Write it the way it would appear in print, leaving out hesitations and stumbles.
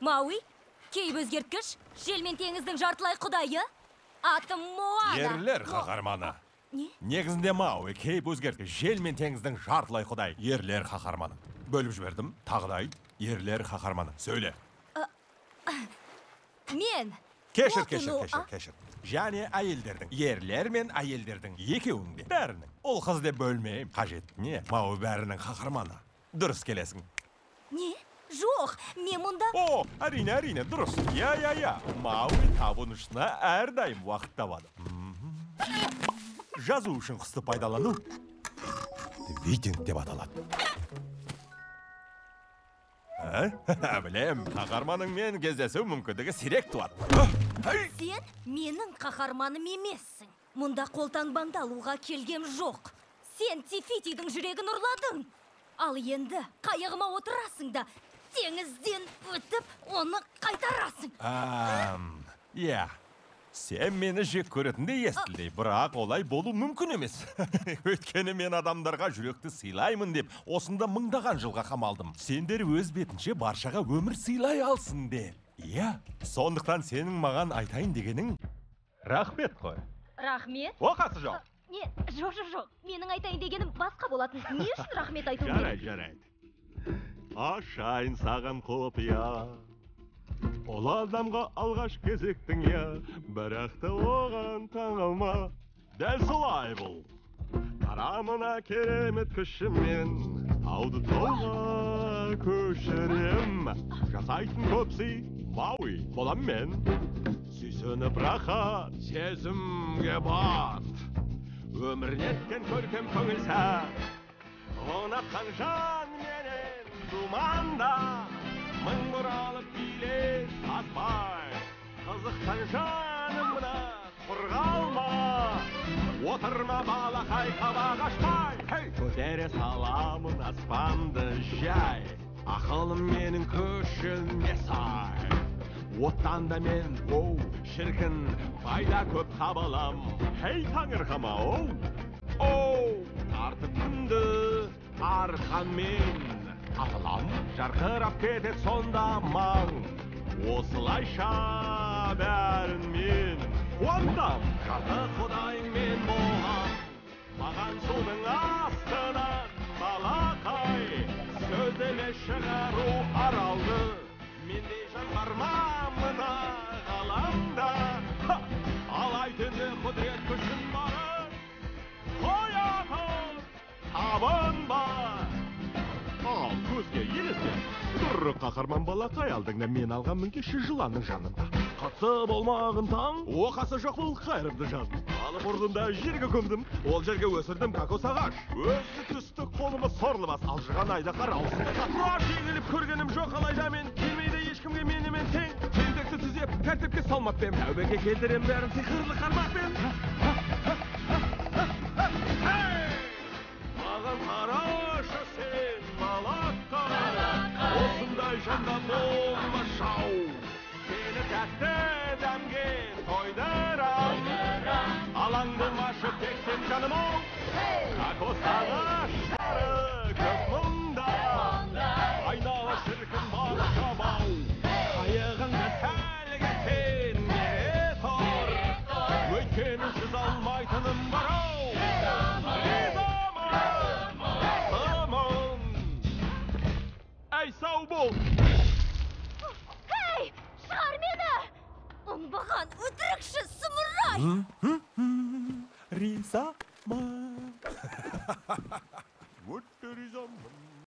Мауи, кейіп өзгерткіш, жел мен теңіздің жартылай құдайы, атым Моана. Ерлер қаһарманы. Не? Негізінде Мауи, кейіп өзгерткіш, жел мен теңіздің жартылай құдайы, ерлер қаһарманы. Бөліп жібердім, тағы да айт, ерлер қаһарманы. Сөйле. Мен. Кешір, кешір, кешір, кешір. Және әйелдердің, ерлер мен әйелдердің екеуінің де, бәрінің. Ол қыз деп бөлмеймін, қажет не? Мауи бәрінің қаһарманы. Дұрыс келесің. Не? Жоқ, мен мұнда... О, әрине, әрине, дұрыс. Я, я, я. Мауи табынушысына әрдайым уақыт табады. Жазу үшін құсты пайдалану твитинг деп аталады. Білем, қаһарманыңмен кездесу мүмкіндігі сирек туады. Сен менің қаһарманым емессің. Мұнда қолтаңбаңды алуға келгем жоқ. Сен Те Фитидің жүрегін ұрладың. Ал енді қайығыма отырасың да, теңізден өтіп, оны қайтарасың. Иә, сен мені жек көретіндей естілдей, бірақ олай болу мүмкін емес. Өйткені мен адамдарға жүректі сыйлаймын деп, осында мыңдаған жылға қамалдым. Сендер өз бетінше баршаға өмір сыйлай алсын деп. Иә, сондықтан сенің маған айтайын дегенің рахмет қой. Рахмет? Оқасы жоқ. Не, жоқ, жоқ, жоқ. Менің айтайын дегенім басқа болатын. Не үшін рахмет айтуым керек? Жарайды, жарайды. Ашайын саған құпия. Ол адамға алғаш кезектің я, бірақ та оған таңғалма. Дәл солай бұл. Қара мына керемет күшіммен тауды тауға көшірем. Жасайтын көп сый, Мауи болам мен. Сүйсініп рахат сезімге бат. Өмір неткен көркем көңіл сәт. Ұнатқан жан менен думанда. Мың бұралып билет аспай. Қызыққан жаным мына құрғалма. Отырма балақай қабақ ашпай. Хей! Көтере саламын аспанды жай. Ақылым менің күшіме сай. Оттан да мен, оу, шіркін, пайда көп табалам. Хей, таңырқама, оу, оу, тартып күнді арқанмен. Атылам, жарқырап кетет сонда маң. Осылайша бәрін мен қуантам. Жарты құдайың мен болам. Маған судың астынан балақай. Сөздеме шығару аралды. Мендей жан бар ма мына ғаламда? Алай түнде құдірет күшін барын, қоя тұр, табынба. Ал көзге елесте, тұр қаһарман балақай алдыңда мен алған мінгеші жыланның жанында. Қатсы болмағын таң, оқасы жоқ бұл қайырымды жан. Алып ұрдым да жерге көмдім, ол жерге өсірдім кокос ағаш. Өзі түсті қолыма сорлы бас, алжыған айдаһар аузында қатты. Жеңіліп көргенім жоқ, алайда мен келмейді ешкімге менімен тең. Тентекті түзеп, тәртіпке салмап ем, тәубеге келтірем бәрін сиқырлы қармақпен. Маған қарашы сен, балақай, осындай жанда болма жау. Сені тәтті дәмге тойдырам, алаң болмашы тек сен жаным ау. Кокос ағаштары көп мұнда, айнала шіркін балаша бау. Қайығыңды сәлге сен ере тұр, өйткені жүзе алмайтыным бар ау. Ризамын, ризамын. Әй, сау бол! Эй, шығар мені! Оңбаған өтірікші сұмырай! Ризамын. Өте ризамын.